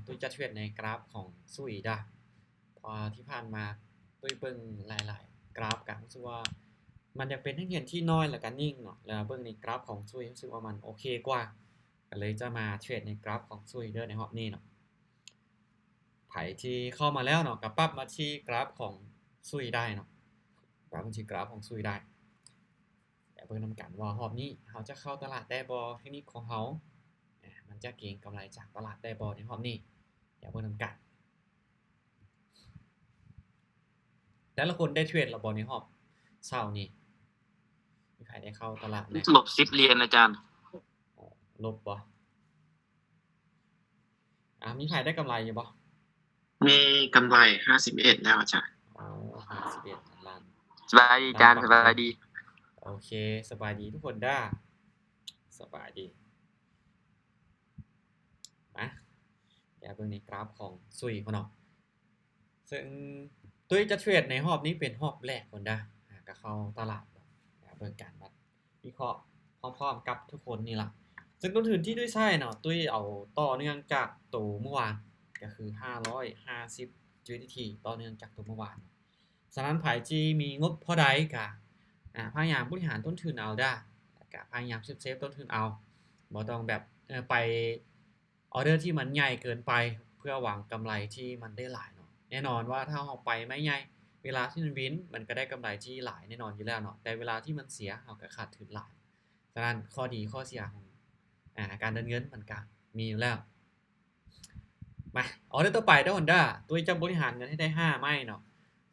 ຕຸ້ຍຈະເທຣດໃນກຣາຟຂອງຊຸຍດາ ເພາະວ່າທີ່ຜ່ານມາຕຸ້ຍເບິ່ງຫຼາຍໆກຣາຟກະຮູ້ສຶກວ່າມັນຍັງເປັນແຮງຮຽນທີ່ນ້ອຍ ແລ້ວກະນິ່ງເນາະ ແລ້ວເບິ່ງໃນກຣາຟຂອງຊຸຍຮູ້ສຶກວ່າມັນໂອເຄກວ່າ ກະເລີຍຈະມາເທຣດໃນກຣາຟຂອງຊຸຍເດີໃນຮອບນີ້ເນາະ. ໃຜທີ່ເຂົ້າມາແລ້ວເນາະ ກະປັບມາທີ່ກຣາຟຂອງຊຸຍໄດ້ເນາະ ປັບມາທີ່ກຣາຟຂອງຊຸຍໄດ້. ດຽວເບິ່ງນຳກັນວ່າຮອບນີ້ເຮົາຈະເຂົ້າຕະຫຼາດໄດ້ບໍ່ ເທັກນິກຂອງເຮົາ ອາ ມັນຈະເກັງກຳໄລຈາກຕະຫຼາດໄດ້ບໍ່ໃນຮອບນີ້ ດຽວເບິ່ງນຳກັນ. ແຕ່ລະຄົນໄດ້ເທຣດແລ້ວບໍ່ໃນຮອບເຊົ້ານີ້? ມີໃຜໄດ້ເຂົ້າຕະຫຼາດແດ່? ລົບສິບຫຼຽນອາຈານ. ອໍ ລົບບໍ່? ອາ ມີໃຜໄດ້ກຳໄລຢູ່ບໍ່? ມີກຳໄລຫ້າສິບເອັດແລ້ວອາຈານ. ອໍ ຫ້າສິບເອັດລ້ານ. ສະບາຍດີອາຈານ. ສະບາຍດີ. ໂອເຄ ສະບາຍດີທຸກຄົນເດີ. ສະບາຍດີ. ມາ ດຽວເບິ່ງໃນກຣາຟຂອງຊຸຍເນາະ. ເຊິ່ງຕຸ້ຍຈະເທຣດໃນຮອບນີ້ເປັນຮອບແລກພຸ້ນເດີ ກະເຂົ້າຕະຫຼາດ ດຽວເບິ່ງກັນວ່າວິເຄາະພ້ອມໆກັບທຸກຄົນນີ້ລະ. ເຊິ່ງຕົ້ນທຶນທີ່ຕຸ້ຍໃຊ້ເນາະ ຕຸ້ຍເອົາຕໍ່ເນື່ອງຈາກໂຕມື້ວານ ກະຄືຫ້າຮ້ອຍຫ້າສິບຢູເອັສດີທີ ຕໍ່ເນື່ອງຈາກໂຕມື້ວານ. ສະນັ້ນໃຜທີ່ມີງົບພໍໃດກະ ອາ ພະຍາຍາມບໍລິຫານຕົ້ນທຶນເອົາເດີ ແລ້ວກະພະຍາຍາມເຊບໆຕົ້ນທຶນເອົາ ບໍ່ຕ້ອງແບບ ເອີ ໄປ ອໍເດີທີ່ມັນໃຫຍ່ເກີນໄປ ເພື່ອຫວັງກຳໄລທີ່ມັນໄດ້ຫຼາຍເນາະ. ແນ່ນອນວ່າຖ້າເຮົາໄປໄມ້ໃຫຍ່ ເວລາທີ່ມັນວິນ ມັນກະໄດ້ກຳໄລທີ່ຫຼາຍແນ່ນອນຢູ່ແລ້ວເນາະ ແຕ່ເວລາທີ່ມັນເສຍ ເຮົາກະຂາດທຶນຫຼາຍ. ສະນັ້ນຂໍ້ດີຂໍ້ເສຍຂອງ ອາ ການເດີນເງິນມັນກະມີຢູ່ແລ້ວ. ມາ ອໍເດີຕໍ່ໄປເດີ ຮອນດ້າ ຕຸ້ຍຈະບໍລິຫານເງິນໃຫ້ໄດ້ຫ້າໄມ້ເນາະ.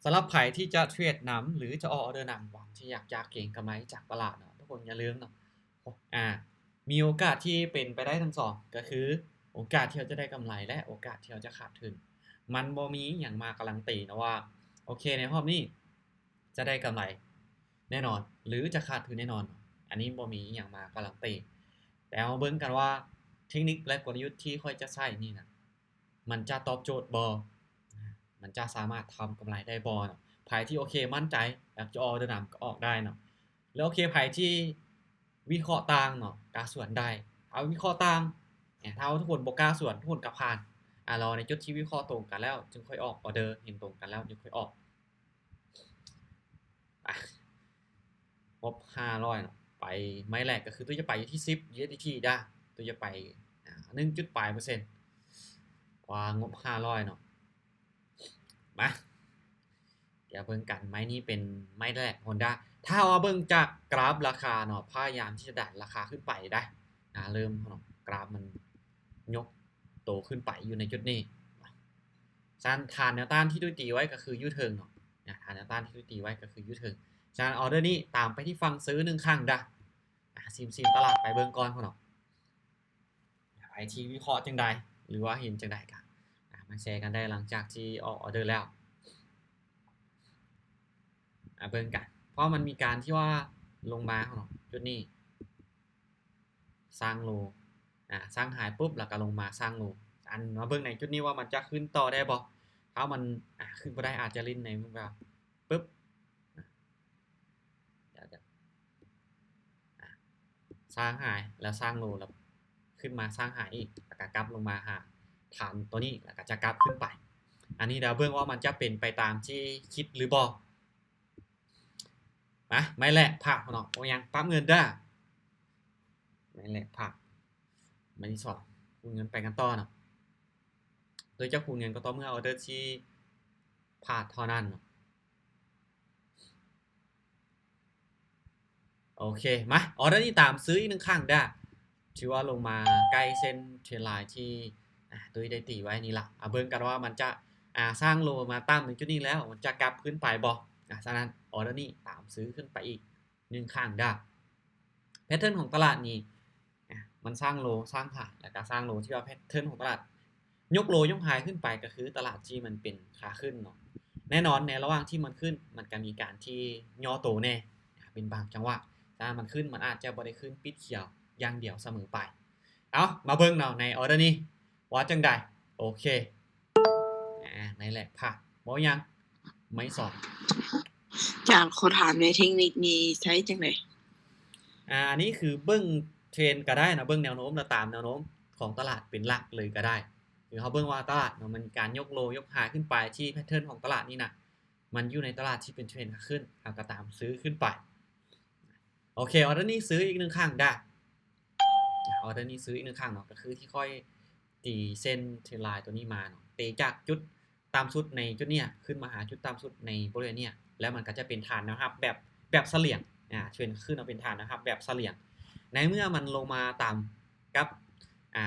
ສຳລັບໃຜທີ່ຈະເທຣດນຳ ຫຼື ຈະອອກອໍເດີນຳ ຫວັງທີ່ຢາກຈະເກັງກຳໄລຈາກຕະຫຼາດເນາະ ທຸກຄົນຢ່າລືມເນາະ ອາ ມີໂອກາດທີ່ເປັນໄປໄດ້ທັງສອງ ກະຄືໂອກາດທີ່ເຮົາຈະໄດ້ກຳໄລ ແລະ ໂອກາດທີ່ເຮົາຈະຂາດທຶນ. ມັນບໍ່ມີອີ່ຫຍັງມາກາຣັນຕີເນາະວ່າ ໂອເຄ ໃນຮອບນີ້ຈະໄດ້ກຳໄລແນ່ນອນ ຫຼື ຈະຂາດທຶນແນ່ນອນ. ອັນນີ້ບໍ່ມີອີ່ຫຍັງມາກາຣັນຕີ. ແຕ່ເຮົາເບິ່ງກັນວ່າເທັກນິກ ແລະ ກົນລະຍຸດທີ່ຂ້ອຍຈະໃຊ້ນີ້ນະ ມັນຈະຕອບໂຈດບໍ່? ມັນຈະສາມາດທຳກຳໄລໄດ້ບໍ່ເນາະ? ໃຜທີ່ ໂອເຄ ໝັ້ນໃຈ ຢາກຈະອອກອໍເດີນຳກະອອກໄດ້ເນາະ. ແລ້ວ ໂອເຄ ໃຜທີ່ວິເຄາະຕ່າງເນາະ ກະສວນໄດ້. ເອົາ ວິເຄາະຕ່າງ ແໜ ຖ້າທຸກຄົນບໍ່ກ້າສວນ ທຸກຄົນກະຜ່ານ. ອາ ລໍໃນຈຸດທີ່ວິເຄາະຕົງກັນແລ້ວ ຈຶ່ງຄ່ອຍອອກອໍເດີ ເຫັນຕົງກັນແລ້ວຈຶ່ງຄ່ອຍອອກ. ອາ ງົບຫ້າຮ້ອຍເນາະ ໄປໄມ້ແລກ ກະຄືຕຸ້ຍຈະໄປຢູ່ທີ່ສິບຢູເອັສດີທີດາ ຕຸ້ຍຈະໄປ ອາ ໜຶ່ງຈຸດປາຍເປີເຊັນ ວ່າງົບຫ້າຮ້ອຍເນາະ. ມາ ດຽວເບິ່ງກັນ ໄມ້ນີ້ເປັນໄມ້ແລກ ຮອນດ້າ. ຖ້າວ່າເບິ່ງຈາກກຣາຟລາຄາເນາະ ພະຍາຍາມທີ່ຈະດັນລາຄາຂຶ້ນໄປໄດ໋ ອາ ເລີ່ມເນາະ ກຣາຟມັນຍົກໂຕຂຶ້ນໄປຢູ່ໃນຈຸດນີ້. ສະນັ້ນຖານແນວຕ້ານທີ່ຕຸ້ຍຕີໄວ້ກະຄືຢູ່ເທິງເນາະ ອາ ຖານແນວຕ້ານທີ່ຕຸ້ຍຕີໄວ້ກະຄືຢູ່ເທິງ. ສະນັ້ນ ອໍເດີນີ້ຕາມໄປທີ່ຝັ່ງຊື້ໜຶ່ງຄັ້ງດາ ອາ ຊິມໆຕະຫຼາດໄປເບິ່ງກ່ອນພຸ້ນເນາະ. ໃຜທີ່ວິເຄາະຈັ່ງໃດ ຫຼືວ່າເຫັນຈັ່ງໃດກະ ອາ ມາແຊກັນໄດ້ຫຼັງຈາກທີ່ອອກອໍເດີແລ້ວ. ອາ ເບິ່ງກັນ ເພາະມັນມີການທີ່ວ່າລົງມາເນາະ ຈຸດນີ້ ສ້າງໂລ ອາ ສ້າງໄຮປຸບ ແລ້ວກະລົງມາສ້າງໂລ. ອັນ ມາເບິ່ງໃນຈຸດນີ້ວ່າມັນຈະຂຶ້ນຕໍ່ໄດ້ບໍ່? ຖ້າມັນ ອາ ຂຶ້ນບໍ່ໄດ້ ອາດຈະຫຼິ້ນໃນແບບ ປຶບ ດຽວ ດຽວ ອາ ສ້າງໄຮ ແລ້ວສ້າງໂລ ແລ້ວຂຶ້ນມາສ້າງໄຮອີກ ແລ້ວກະກັບລົງມາຫາຖານໂຕນີ້ ແລ້ວກະຈະກັບຂຶ້ນໄປ. ອັນນີ້ດຽວເບິ່ງວ່າມັນຈະເປັນໄປຕາມທີ່ຄິດຫຼືບໍ່. ມາ ໄມ້ແລກພາດເນາະ ບໍ່ຫຍັງ ປັບເງິນເດີ. ໄມ້ແລກພາດ ໄມ້ທີສອງ ຄູນເງິນໄປກັນຕໍ່ເນາະ. ໂດຍຈະຄູນເງິນກໍຕໍ່ເມື່ອອໍເດີທີ່ພາດເທົ່ານັ້ນເນາະ. ໂອເຄ ມາ ອໍເດີນີ້ຕາມຊື້ອີກໜຶ່ງຄັ້ງເດີ ຖືວ່າລົງມາໃກ້ເສັ້ນເທຣນລາຍທີ່ ອາ ຕຸ້ຍໄດ້ຕີໄວ້ນີ້ລະ. ອາ ເບິ່ງກັນວ່າມັນຈະ ອາ ສ້າງໂລມາຕາມໃນຈຸດນີ້ແລ້ວ ມັນຈະກັບຂຶ້ນໄປບໍ່? ອາ ສະນັ້ນ ອໍເດີນີ້ຕາມຊື້ຂຶ້ນໄປອີກໜຶ່ງຄັ້ງເດີ. ແພັດເທີນຂອງຕະຫຼາດນີ້ ອາ ມັນສ້າງໂລ ສ້າງຂາຍ ແລ້ວກະສ້າງໂລ ທີ່ວ່າແພັດເທີນຂອງຕະຫຼາດ ຍົກໂລຍົກໄຮຂຶ້ນໄປ ກະຄືຕະຫຼາດທີ່ມັນເປັນຂາຂຶ້ນເນາະ. ແນ່ນອນໃນລະຫວ່າງທີ່ມັນຂຶ້ນ ມັນກະມີການທີ່ຫຍໍ້ໂຕແດ່ ເປັນບາງຈັງຫວະ. ຖ້າມັນຂຶ້ນ ມັນອາດຈະບໍ່ໄດ້ຂຶ້ນປິດຂຽວຢ່າງດຽວສະເໝີໄປ. ເອົາ ມາເບິ່ງເນາະ ໃນອໍເດີນີ້ວ່າຈັ່ງໃດ. ໂອເຄ ອາ ໄມ້ແລກພາດ ບໍ່ຫຍັງ ໄມ້ສອງ. ຈານ ຂໍຖາມແດ່ ເທັກນິກນີ້ໃຊ້ຈັ່ງໃດ? ອາ ອັນນີ້ຄືເບິ່ງເທຣນກະໄດ້ເນາະ ເບິ່ງແນວໂນ້ມ ແລ້ວຕາມແນວໂນ້ມຂອງຕະຫຼາດເປັນຫຼັກເລີຍກະໄດ້. ຄືເຮົາເບິ່ງວ່າຕະຫຼາດເນາະ ມັນມີການຍົກໂລຍົກໄຮຂຶ້ນໄປ ທີ່ແພດເທີນຂອງຕະຫຼາດນີ້ນະ ມັນຢູ່ໃນຕະຫຼາດທີ່ເປັນເທຣນຂາຂຶ້ນ ເຮົາກໍຕາມຊື້ຂຶ້ນໄປ. ໂອເຄ ອໍເດີນີ້ຊື້ອີກໜຶ່ງຄັ້ງເດີ້. ອໍເດີນີ້ຊື້ອີກໜຶ່ງຄັ້ງເນາະ ກໍຄືທີ່ຂ້ອຍຕີເສັ້ນເທຣນລາຍຕົວນີ້ມາເນາະ ເຕະຈາກຈຸດຕ່ຳສຸດໃນຈຸດເນີ້ຍ ຂຶ້ນມາຫາຈຸດຕ່ຳສຸດໃນບໍລິເວນເນີ້ຍ ແລ້ວມັນກໍຈະເປັນຖານແນວຮັບແບບ ແບບສະຫຼຽງ ອາ ເທຣນຂາຂຶ້ນເນາະ ເປັນຖານແນວຮັບແບບສະຫຼຽງ. ໃນເມື່ອມັນລົງມາຕາມກັບ ອາ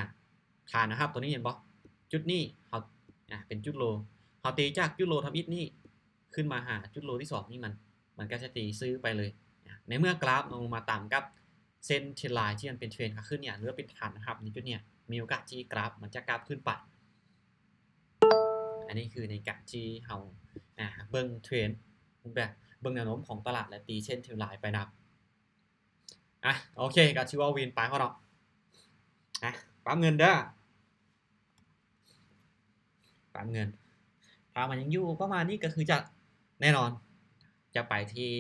ຖານແນວຮັບຕົວນີ້ ເຫັນບໍ່? ຈຸດນີ້ເຮົາ ອາ ເປັນຈຸດໂລ ເຮົາຕີຈາກຈຸດໂລທຳອິດນີ້ ຂຶ້ນມາຫາຈຸດໂລທີສອງນີ້ ມັນ ມັນກໍຈະຕີຊື້ໄປເລີຍ. ໃນເມື່ອກຣາຟລົງມາຕາມກັບເສັ້ນເທຣນລາຍທີ່ມັນເປັນເທຣນຂາຂຶ້ນເນີ້ຍ ຫຼືວ່າເປັນຖານຮັບໃນຈຸດເນີ້ຍ ມີໂອກາດທີ່ກຣາຟມັນຈະກັບຂຶ້ນໄປ. ອັນນີ້ຄືໃນການທີ່ເຮົາ ອາ ເບິ່ງເທຣນ ແບບເບິ່ງແນວໂນ້ມຂອງຕະຫຼາດ ແລະ ຕີເສັ້ນເທຣນລາຍໄປນຳ. ອາ ໂອເຄ ກໍຖືວ່າວິນໄປເນາະ. ອາ ປ້ຳເງິນເດີ້. ປ້ຳເງິນ ຖ້າມັນຍັງຢູ່ປະມານນີ້ກໍຄືຈະ ແນ່ນອນ ຈະໄປທີ່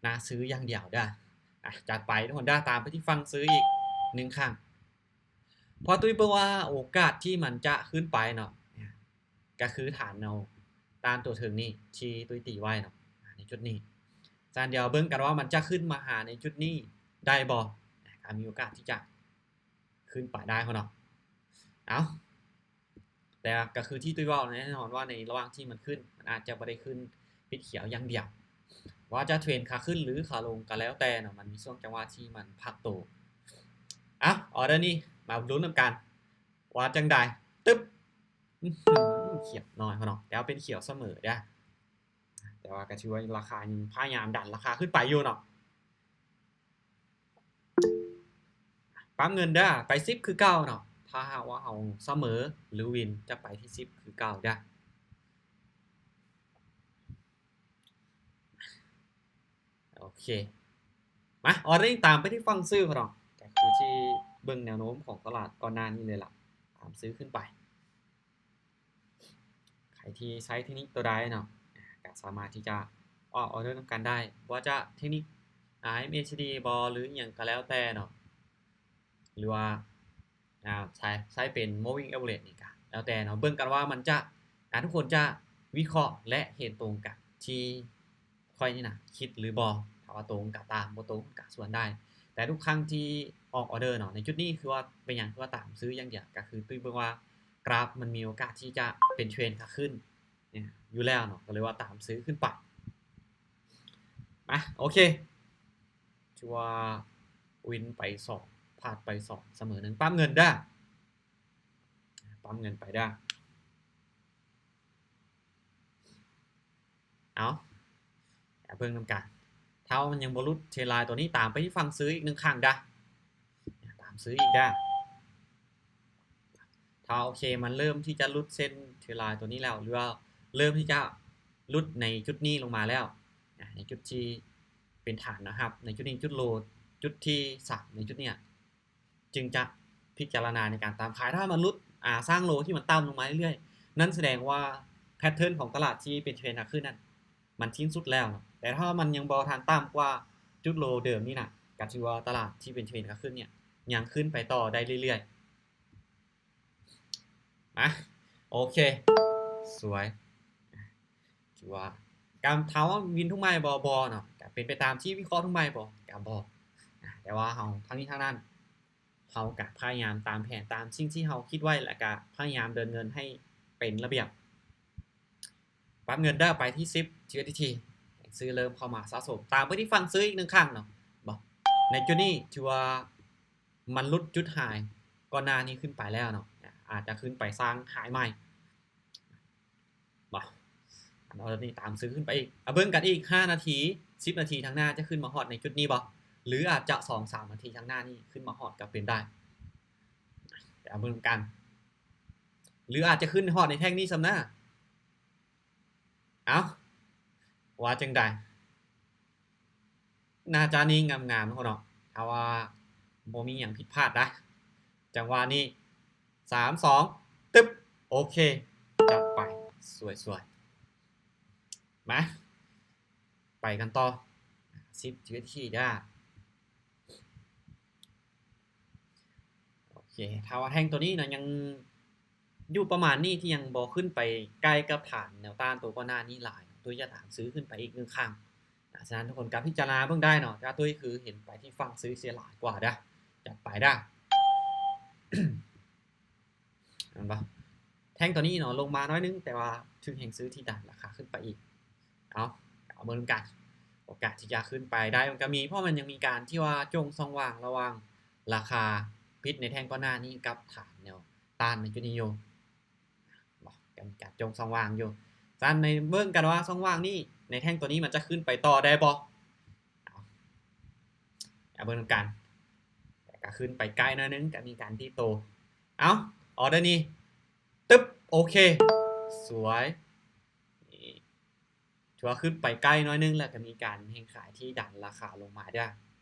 ໜ້າຊື້ຢ່າງດຽວເດີ້. ອາ ຈັດໄປທຸກຄົນເດີ້ ຕາມໄປທີ່ຝັ່ງຊື້ອີກໜຶ່ງຄັ້ງ ເພາະຕຸ້ຍເບິ່ງວ່າໂອກາດທີ່ມັນຈະຂຶ້ນໄປເນາະ ກໍຄືຖານແນວຕ້ານຕົວເທິງນີ້ທີ່ຕຸ້ຍຕີໄວ້ເນາະ ໃນຈຸດນີ້. ສະນັ້ນດຽວເບິ່ງກັນວ່າມັນຈະຂຶ້ນມາຫາໃນຈຸດນີ້ໄດ້ບໍ່ ກໍມີໂອກາດທີ່ຈະ ຂຶ້ນໄປໄດ້ເນາະ. ເອົ້າ ແຕ່ກໍຄືທີ່ຕຸ້ຍເວົ້າ ແນ່ນອນວ່າໃນລະຫວ່າງທີ່ມັນຂຶ້ນ ມັນອາດຈະບໍ່ໄດ້ຂຶ້ນປິດຂຽວຢ່າງດຽວ ວ່າຈະເທຣນຂາຂຶ້ນ ຫຼື ຂາລົງກໍແລ້ວແຕ່ເນາະ ມັນມີຊ່ວງຈັງຫວະທີ່ມັນພັກໂຕ. ເອົ້າ ອໍເດີນີ້ມາລຸ້ນນຳກັນ ວ່າຈັ່ງໃດ? ຕຶບ ອືຫື ຂຽວໜ້ອຍເນາະ ແຕ່ວ່າເປັນຂຽວສະເໝີເດີ້. ແຕ່ວ່າກໍຖືວ່າລາຄາຍັງພະຍາຍາມດັນລາຄາຂຶ້ນໄປຢູ່ເນາະ. ປ້ຳເງິນເດີ້ ໄປສິບຄືເກົ່າເນາະ ຖ້າຫາກວ່າເຮົາສະເໝີ ຫຼື ວິນ ຈະໄປທີ່ສິບຄືເກົ່າເດີ້. ໂອເຄ ມາ ອໍເດີນີ້ຕາມໄປທີ່ຝັ່ງຊື້ເນາະ ກໍຄືທີ່ເບິ່ງແນວໂນ້ມຂອງຕະຫຼາດກ່ອນໜ້ານີ້ເລີຍລະ ຕາມຊື້ຂຶ້ນໄປ. ໃຜທີ່ໃຊ້ເທັກນິກຕົວໃດເນາະ ກໍສາມາດທີ່ຈະອອກອໍເດີນຳກັນໄດ້ ບໍ່ວ່າຈະເທັກນິກ ອາ ເອັມ ເອ ຊີ ດີ ບໍ ຫຼື ອີ່ຫຍັງກໍແລ້ວແຕ່ເນາະ ຫຼືວ່າ ອາ ໃຊ້ ໃຊ້ເປັນ moving average ນີ້ກໍແລ້ວແຕ່ເນາະ. ເບິ່ງກັນວ່າມັນຈະ ອາ ທຸກຄົນຈະວິເຄາະ ແລະ ເຫັນຕົງກັນທີ່ ຂ້ອຍນີ້ນະ ຄິດຫຼືບໍ່ ຖ້າວ່າຕົງກະຕາມ ບໍ່ຕົງກະສ່ວນໄດ້. ແຕ່ທຸກຄັ້ງທີ່ອອກອໍເດີເນາະ ໃນຈຸດນີ້ຄືວ່າເປັນຫຍັງ ຄືວ່າຕາມຊື້ຢ່າງດຽວ ກະຄືຕຸ້ຍເບິ່ງວ່າກຣາຟມັນມີໂອກາດທີ່ຈະເປັນເທຣນຂາຂຶ້ນຢູ່ແລ້ວເນາະ ກະເລີຍວ່າຕາມຊື້ຂຶ້ນໄປ. ມາ ໂອເຄ ຖືວ່າວິນໄປສອງ ພາດໄປສອງ ສະເໝີໜຶ່ງ ປ້ຳເງິນເດີ້ ປ້ຳເງິນໄປເດີ້. ເອົາ ເບິ່ງນຳກັນ ຖ້າວ່າມັນຍັງບໍ່ຫຼຸດເທຣນລາຍຕົວນີ້ ຕາມໄປທີ່ຝັ່ງຊື້ອີກໜຶ່ງຄັ້ງເດີ້ ຕາມຊື້ອີກເດີ້. ຖ້າ ໂອເຄ ມັນເລີ່ມທີ່ຈະຫຼຸດເສັ້ນເທຣນລາຍຕົວນີ້ແລ້ວ ຫຼືວ່າເລີ່ມທີ່ຈະຫຼຸດໃນຈຸດນີ້ລົງມາແລ້ວ ໃນຈຸດທີ່ເປັນຖານແນວຮັບ ໃນຈຸດນີ້ຈຸດໂລ ຈຸດທີສາມ ໃນຈຸດເນີ້ຍ ຈຶ່ງຈະພິຈາລະນາໃນການຕາມຂາຍ. ຖ້າມັນຫຼຸດ ອາ ສ້າງໂລທີ່ມັນຕ່ຳລົງມາເລື້ອຍໆ ນັ້ນສະແດງວ່າແພດເທີນຂອງຕະຫຼາດທີ່ເປັນເທຣນຂາຂຶ້ນນັ້ນ ມັນສິ້ນສຸດແລ້ວເນາະ. ແຕ່ຖ້າມັນຍັງບໍ່ທັນຕ່ຳກວ່າຈຸດໂລເດີມນີ້ນະ ກໍຖືວ່າຕະຫຼາດທີ່ເປັນເທຣນຂາຂຶ້ນເນີ້ຍ ຍັງຂຶ້ນໄປຕໍ່ໄດ້ເລື້ອຍໆ. ມາ ໂອເຄ ສວຍ ຖືວ່າ ການຖາມວ່າວິນທຸກໄມ້ບໍ່? ບໍ່ເນາະ ກະເປັນໄປຕາມທີ່ວິເຄາະທຸກໄມ້ບໍ່? ກະບໍ່. ອາ ແຕ່ວ່າເຮົາ ທັງນີ້ທັງນັ້ນ ເຮົາກະພະຍາຍາມຕາມແຜນ ຕາມສິ່ງທີ່ເຮົາຄິດໄວ້ ແລະ ກະພະຍາຍາມເດີນເງິນໃຫ້ເປັນລະບຽບ. ປັບເງິນເດີ ໄປທີ່ສິບ ຢູເອສດີທີ ແຮງຊື້ເລີ່ມເຂົ້າມາສະສົມ ຕາມໄປທີ່ຝັ່ງຊື້ອີກໜຶ່ງຄັ້ງເນາະ ບໍ່ ໃນຈຸດນີ້ຖືວ່າມັນຫຼຸດຈຸດໄຮກ່ອນໜ້ານີ້ຂຶ້ນໄປແລ້ວເນາະ ອາດຈະຂຶ້ນໄປສ້າງໄຮໃໝ່ ບໍ່ ອັນນີ້ຕາມຊື້ຂຶ້ນໄປອີກ. ເອົາເບິ່ງກັນອີກຫ້ານາທີ ສິບນາທີທາງໜ້າຈະຂຶ້ນມາຮອດໃນຈຸດນີ້ບໍ່ ຫຼືອາດຈະສອງສາມນາທີທາງໜ້ານີ້ຂຶ້ນມາຮອດກໍເປັນໄດ້ ເອົາເບິ່ງກັນ ຫຼືອາດຈະຂຶ້ນຮອດໃນແທ່ງນີ້ຊ້ຳນະ. ເອົ້າ ວ່າຈັ່ງໃດ? ໜ້າຈະນີ້ງາມໆເນາະ ຖ້າວ່າບໍ່ມີຫຍັງຜິດພາດນະ ຈັງຫວະນີ້ ສາມ ສອງ ຕຶບ ໂອເຄ ຈັດໄປ ສວຍໆ. ມາ ໄປກັນຕໍ່ ສິບ ຢູເອສດີທີ ຈ້າ. ໂອເຄ ຖ້າວ່າແທ່ງຕົວນີ້ເນາະ ຍັງ ຢູ່ປະມານນີ້ ທີ່ຍັງບໍ່ຂຶ້ນໄປໃກ້ກັບຖານແນວຕ້ານໂຕກ່ອນໜ້ານີ້ຫຼາຍ. ຕຸ້ຍຈະຕາມຊື້ຂຶ້ນໄປອີກໜຶ່ງຄັ້ງ. ອາ ສະນັ້ນທຸກຄົນກໍພິຈາລະນາເບິ່ງໄດ້ເນາະ, ແຕ່ວ່າຕຸ້ຍຄືເຫັນໄປທີ່ຝັ່ງຊື້ເສຍຫຼາຍກວ່າເດີ້. ຈັດໄປເດີ້. ເຫັນບໍ່? ແທ່ງຕົວນີ້ເນາະ ລົງມາໜ້ອຍໜຶ່ງ, ແຕ່ວ່າຖືກແຮງຊື້ທີ່ດັນລາຄາຂຶ້ນໄປອີກ. ເອົາ ເອົາເບິ່ງນຳກັນ. ໂອກາດທີ່ຈະຂຶ້ນໄປໄດ້ມັນກໍມີ, ເພາະມັນຍັງມີການທີ່ວ່າຈົ່ງຊ່ອງວ່າງລະຫວ່າງລາຄາປິດໃນແທ່ງກ່ອນໜ້ານີ້ກັບຖານແນວຕ້ານໃນຈຸດນີ້ຢູ່. ເນາະ ກໍມີການຈົ່ງຊ່ອງວ່າງຢູ່. ສະນັ້ນໃນເບິ່ງກັນວ່າຊ່ອງວ່າງນີ້ ໃນແທ່ງຕົວນີ້ມັນຈະຂຶ້ນໄປຕໍ່ໄດ້ບໍ່? ເອົາ ເອົາເບິ່ງນຳກັນ. ແຕ່ກໍຂຶ້ນໄປໃກ້ໜ້ອຍໜຶ່ງ, ກໍມີການຕີໂຕ. ເອົາ ອໍເດີນີ້ ຕຶບ ໂອເຄ ສວຍ. ນີ້ ຖືວ່າຂຶ້ນໄປໃກ້ໜ້ອຍໜຶ່ງ ແລ້ວກໍມີການແຮງຂາຍທີ່ດັນລາຄາລົງມາເດີ້.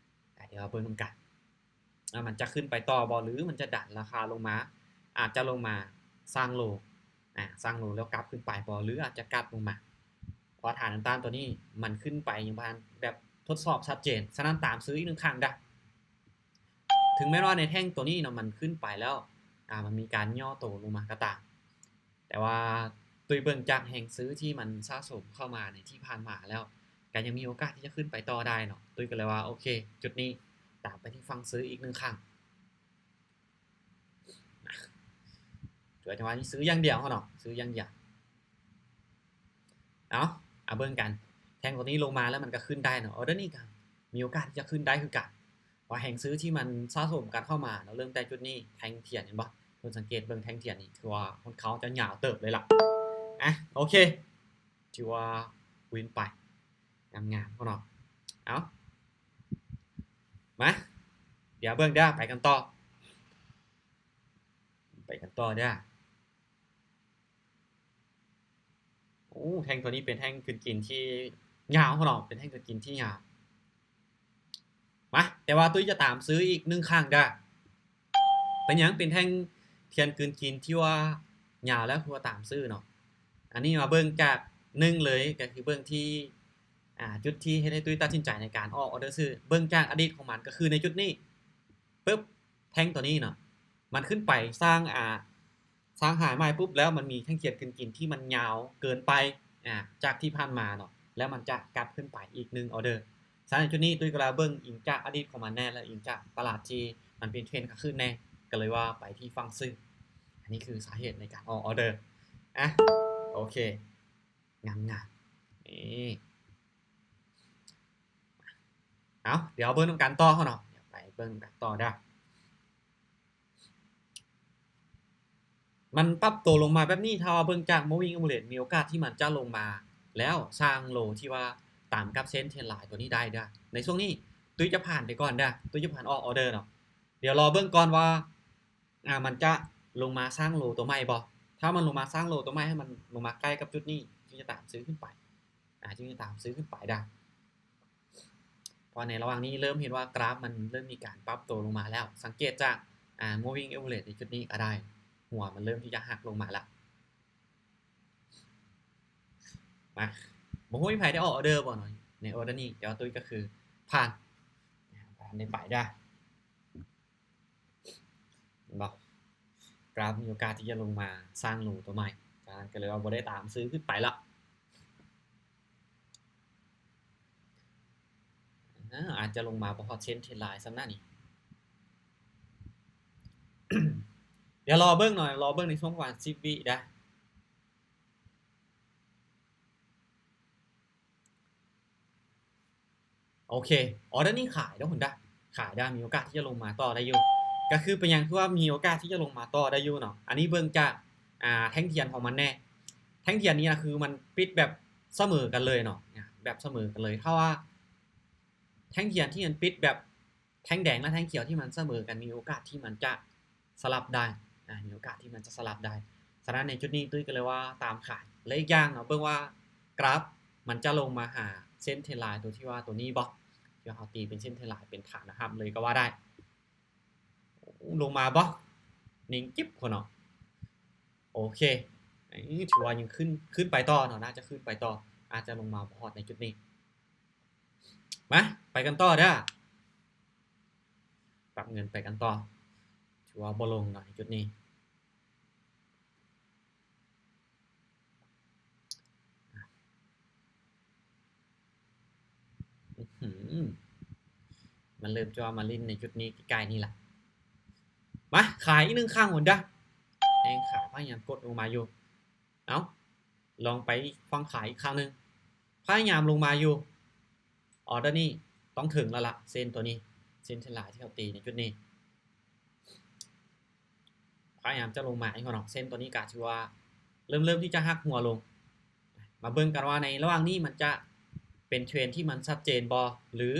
ອາ ດຽວເຮົາເບິ່ງນຳກັນວ່າມັນຈະຂຶ້ນໄປຕໍ່ບໍ່ ຫຼືມັນຈະດັນລາຄາລົງມາ. ອາດຈະລົງມາສ້າງໂລ ອາ ສ້າງໂລແລ້ວກັບຂຶ້ນໄປບໍ່ ຫຼືອາດຈະກັດລົງມາ, ເພາະວ່າຖານແນວຕ້ານຕົວນີ້ມັນຂຶ້ນໄປຍັງບໍ່ທັນແບບທົດສອບຊັດເຈນ. ສະນັ້ນຕາມຊື້ອີກໜຶ່ງຄັ້ງເດີ້. ເຖິງແມ່ນວ່າໃນແທ່ງຕົວນີ້ເນາະ ມັນຂຶ້ນໄປແລ້ວ ອາ ມັນມີການຫຍໍ້ໂຕລົງມາກໍຕາມ, ແຕ່ວ່າຕຸ້ຍເບິ່ງຈາກແຮງຊື້ທີ່ມັນສະສົມເຂົ້າມາໃນທີ່ຜ່ານມາແລ້ວ ກໍຍັງມີໂອກາດທີ່ຈະຂຶ້ນໄປຕໍ່ໄດ້ເນາະ. ຕຸ້ຍກໍເລີຍວ່າ ໂອເຄ ຈຸດນີ້ຕາມໄປທີ່ຝັ່ງຊື້ອີກໜຶ່ງຄັ້ງ. ຖືວ່າຈັງຫວະນີ້ຊື້ຢ່າງດຽວເນາະ, ຊື້ຢ່າງດຽວ. ເອົາ ເອົາເບິ່ງກັນ. ແທ່ງຕົວນີ້ລົງມາແລ້ວມັນກໍຂຶ້ນໄດ້ເນາະ, ອໍເດີນີ້ກໍມີໂອກາດທີ່ຈະຂຶ້ນໄດ້ຄືກັນ. ເພາະແຮງຊື້ທີ່ມັນສະສົມກັນເຂົ້າມາເນາະ, ເລີ່ມແຕ່ຈຸດນີ້ ແທ່ງທຽນ ເຫັນບໍ່? ເພິ່ນສັງເກດເບິ່ງແທ່ງທຽນນີ້ ຖືວ່າຂ້ອນຂ້າງຈະຍາວເຕີບເລີຍລະ. ອາ ໂອເຄ ຖືວ່າວິນໄປງາມໆເນາະ. ເອົາ ມາ ດຽວເບິ່ງເດີ້ ໄປກັນຕໍ່ ໄປກັນຕໍ່ເດີ້. ໂອ້ ແທ່ງຕົວນີ້ເປັນແທ່ງກືນກິນທີ່ຍາວເນາະ, ເປັນແທ່ງກືນກິນທີ່ຍາວ. ມາ ແຕ່ວ່າຕຸ້ຍຈະຕາມຊື້ອີກໜຶ່ງຄັ້ງເດີ້. ເປັນຫຍັງເປັນແທ່ງທຽນກືນກິນທີ່ວ່າຍາວແລ້ວຄືວ່າຕາມຊື້ເນາະ? ອັນນີ້ມາເບິ່ງຈາກໜຶ່ງເລີຍ ກໍຄືເບິ່ງທີ່ ອາ ຈຸດທີ່ເຮັດໃຫ້ຕຸ້ຍຕັດສິນໃຈໃນການອອກອໍເດີຊື້. ເບິ່ງຈາກອະດີດຂອງມັນ ກໍຄືໃນຈຸດນີ້ ປຶບ ແທ່ງຕົວນີ້ເນາະ ມັນຂຶ້ນໄປສ້າງ ອາ ສ້າງໄຮໃໝ່ປຸບ ແລ້ວມັນມີແທ່ງທຽນກືນກິນທີ່ມັນຍາວເກີນໄປ ອາ ຈາກທີ່ຜ່ານມາເນາະ, ແລ້ວມັນຈະກັບຂຶ້ນໄປອີກໜຶ່ງອໍເດີ. ສະນັ້ນໃນຈຸດນີ້ຕຸ້ຍກໍລະເບິ່ງອີງຈາກອະດີດຂອງມັນແດ່ ແລະ ອີງຈາກຕະຫຼາດທີ່ມັນເປັນເທຣນຂາຂຶ້ນແດ່ ກໍເລີຍວ່າໄປທີ່ຝັ່ງຊື້. ອັນນີ້ຄືສາເຫດໃນການອອກອໍເດີ. ອາ ໂອເຄ ງາມໆ ນີ້ ເອົາ ດຽວເບິ່ງນຳກັນຕໍ່ເນາະ, ດຽວໄປເບິ່ງນຳກັນຕໍ່ເດີ້. ມັນປັບໂຕລົງມາແບບນີ້ ຖ້າວ່າເບິ່ງຈາກ moving average ມີໂອກາດທີ່ມັນຈະລົງມາ ແລ້ວສ້າງໂລທີ່ວ່າຕາມກັບເສັ້ນເທຣນລາຍຕົວນີ້ໄດ້ເດີ້. ໃນຊ່ວງນີ້ຕຸ້ຍຈະຜ່ານໄປກ່ອນເດີ້, ຕຸ້ຍຈະຜ່ານອອກອໍເດີເນາະ. ດຽວລໍເບິ່ງກ່ອນວ່າ ອາ ມັນຈະລົງມາສ້າງໂລຕົວໃໝ່ບໍ່? ຖ້າມັນລົງມາສ້າງໂລຕົວໃໝ່ ໃຫ້ມັນລົງມາໃກ້ກັບຈຸດນີ້ ຈຶ່ງຈະຕາມຊື້ຂຶ້ນໄປ ອາ ຈຶ່ງຈະຕາມຊື້ຂຶ້ນໄປເດີ້. ເພາະໃນລະຫວ່າງນີ້ເລີ່ມເຫັນວ່າກຣາຟມັນເລີ່ມມີການປັບໂຕລົງມາແລ້ວ, ສັງເກດຈາກ ອາ moving average ໃນຈຸດນີ້ກໍໄດ້, ຫົວມັນເລີ່ມທີ່ຈະຫັກລົງມາແລ້ວ. ມາ ບໍ່ຮູ້ມີໃຜໄດ້ອອກອໍເດີບໍ່ເນາະ ໃນອໍເດີນີ້, ແຕ່ວ່າຕຸ້ຍກໍຄືຜ່ານ ບໍ່ທັນໄດ້ໄປເດີ້. ເຫັນບໍ່? ກຣາຟມີໂອກາດທີ່ຈະລົງມາສ້າງໂລຕົວໃໝ່, ສະນັ້ນກໍເລີຍວ່າບໍ່ໄດ້ຕາມຊື້ຂຶ້ນໄປລະ. ອາ ອາດຈະລົງມາບໍ່ຮອດເສັ້ນເທຣນລາຍຊ້ຳນະນີ້. ດຽວລໍເບິ່ງໜ່ອຍ, ລໍເບິ່ງໃນຊ່ວງປະມານສິບວິເດີ້. ໂອເຄ ອໍເດີນີ້ຂາຍເດີ້ ເຫັນບໍ່? ຂາຍໄດ້ ມີໂອກາດທີ່ຈະລົງມາຕໍ່ໄດ້ຢູ່. ກໍຄືເປັນຫຍັງຄືວ່າມີໂອກາດທີ່ຈະລົງມາຕໍ່ໄດ້ຢູ່ເນາະ? ອັນນີ້ເບິ່ງຈາກ ອ່າ ແທ່ງທຽນຂອງມັນແດ່. ແທ່ງທຽນນີ້ນະ ຄືມັນປິດແບບສະເໝີກັນເລີຍເນາະ, ແບບສະເໝີກັນເລີຍ. ຖ້າວ່າແທ່ງທຽນທີ່ມັນປິດແບບ ແທ່ງແດງ ແລະ ແທ່ງຂຽວທີ່ມັນສະເໝີກັນ ມີໂອກາດທີ່ມັນຈະສະຫຼັບໄດ້ ອາ ມີໂອກາດທີ່ມັນຈະສະຫຼັບໄດ້. ສະນັ້ນໃນຈຸດນີ້ຕຸ້ຍກໍເລີຍວ່າຕາມຂາຍ ແລະ ອີກຢ່າງເນາະ ເບິ່ງວ່າກຣາຟມັນຈະລົງມາຫາເສັ້ນເທຣນລາຍຕົວທີ່ວ່າຕົວນີ້ບໍ່ ທີ່ວ່າເຮົາຕີເປັນເສັ້ນເທຣນລາຍເປັນຖານແນວຮັບເລີຍກໍວ່າໄດ້. ໂອ້ ລົງມາບໍ່? ນິ່ງກິບພຸ້ນເນາະ. ໂອເຄ ຖືວ່າຍັງຂຶ້ນ ຂຶ້ນໄປຕໍ່ເນາະ, ໜ້າຈະຂຶ້ນໄປຕໍ່ ອາດຈະລົງມາບໍ່ຮອດໃນຈຸດນີ້. ມາ ໄປກັນຕໍ່ເດີ້. ປັບເງິນໄປກັນຕໍ່. ຖືວ່າບໍ່ລົງເນາະໃນຈຸດນີ້. ມັນເລີ່ມຈະມາຫຼິ້ນໃນຈຸດນີ້ໃກ້ໆນີ້ລະ. ມາ ຂາຍອີກໜຶ່ງຄັ້ງພຸ້ນເດີ້. ແຮງຂາຍພະຍາຍາມກົດລົງມາຢູ່. ເອົາ ລອງໄປຝັ່ງຂາຍອີກຄັ້ງໜຶ່ງ. ພະຍາຍາມລົງມາຢູ່. ອໍເດີນີ້ຕ້ອງເຖິງແລ້ວລະ ເສັ້ນຕົວນີ້ ເສັ້ນເທຣນລາຍທີ່ເຮົາຕີໃນຈຸດນີ້. ພະຍາຍາມຈະລົງມາອີກເນາະ. ເສັ້ນຕົວນີ້ກະຖືວ່າເລີ່ມ ເລີ່ມທີ່ຈະຫັກຫົວລົງ. ມາເບິ່ງກັນວ່າໃນລະຫວ່າງນີ້ມັນຈະເປັນເທຣນທີ່ມັນຊັດເຈນບໍ່ ຫຼື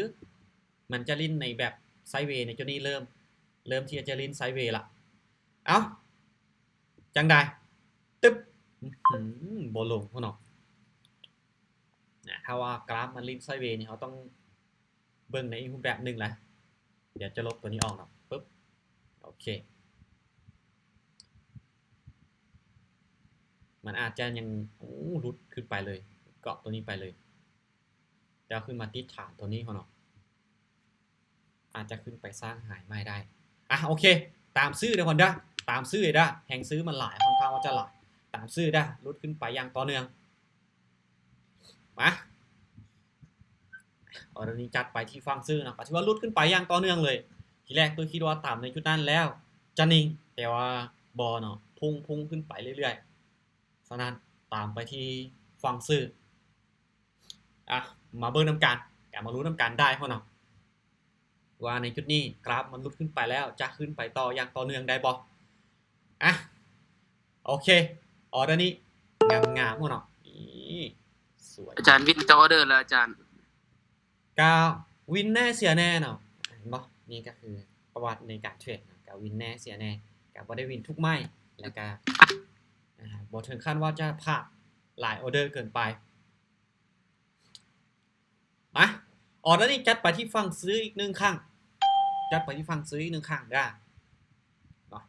ມັນຈະຫຼິ້ນໃນແບບໄຊເວໃນຈຸດນີ້ ເລີ່ມ ເລີ່ມທີ່ຈະຫຼິ້ນໄຊເວລະ. ເອົ້າ ຈັ່ງໃດ? ຕຶບ ອື ບໍ່ລົງພຸ້ນເນາະ. ນະ ຖ້າວ່າກຣາຟມັນຫຼິ້ນໄຊເວນີ້ ເຮົາຕ້ອງເບິ່ງໃນອີກຮູບແບບໜຶ່ງລະ. ດຽວຈະລົບຕົວນີ້ອອກເນາະ. ປຶບ ໂອເຄ ມັນອາດຈະຍັງ ໂອ້ ຫຼຸດຂຶ້ນໄປເລີຍ ກອບຕົວນີ້ໄປເລີຍ ແລ້ວຂຶ້ນມາຕິດຖານຕົວນີ້ເນາະ. ອາດຈະຂຶ້ນໄປສ້າງໄຮໃໝ່ໄດ້. ອ່ະ ໂອເຄ ຕາມຊື້ເດີ້ ຄອນເດີ້ ຕາມຊື້ເດີ້. ແຮງຊື້ມັນຫຼາຍ ຂ້ອນຂ້າງວ່າຈະຫຼາຍ. ຕາມຊື້ເດີ້ ຫຼຸດຂຶ້ນໄປຢ່າງຕໍ່ເນື່ອງ. ມາ ອໍເດີນີ້ຈັດໄປທີ່ຝັ່ງຊື້ເນາະ ກໍຖືວ່າຫຼຸດຂຶ້ນໄປຢ່າງຕໍ່ເນື່ອງເລີຍ. ທີແລກຕົວຄິດວ່າຕາມໃນຈຸດນັ້ນແລ້ວຈະນິ່ງ ແຕ່ວ່າບໍ່ເນາະ ພຸ່ງ ພຸ່ງຂຶ້ນໄປເລື້ອຍໆ. ສະນັ້ນຕາມໄປທີ່ຝັ່ງຊື້. ອ່ະ ມາເບິ່ງນຳກັນ ກະມາລຸ້ນນຳກັນໄດ້ເນາະ ວ່າໃນຈຸດນີ້ກຣາຟມັນຫຼຸດຂຶ້ນໄປແລ້ວ ຈະຂຶ້ນໄປຕໍ່ຢ່າງຕໍ່ເນື່ອງໄດ້ບໍ່? ອ່ະ ໂອເຄ ອໍເດີນີ້ງາມໆເນາະ. ນີ້ ສວຍ ອາຈານວິນຈັກອໍເດີລະອາຈານ? ກະວິນແນ່ເສຍແນ່ເນາະ ເຫັນບໍ່? ນີ້ກະຄືປະຫວັດໃນການເທຣດເນາະ ກະວິນແນ່ເສຍແນ່ ກະບໍ່ໄດ້ວິນທຸກໄມ້ ແລ້ວກະ ອ່າ ບໍ່ເຖິງຂັ້ນວ່າຈະພາດຫຼາຍອໍເດີເກີນໄປ. ມາ ອໍເດີນີ້ຈັດໄປທີ່ຝັ່ງຊື້ອີກໜຶ່ງຄັ້ງ ຈັດໄປທີ່ຝັ່ງຊື້ອີກໜຶ່ງຄັ້ງເດີ້ເນາະ.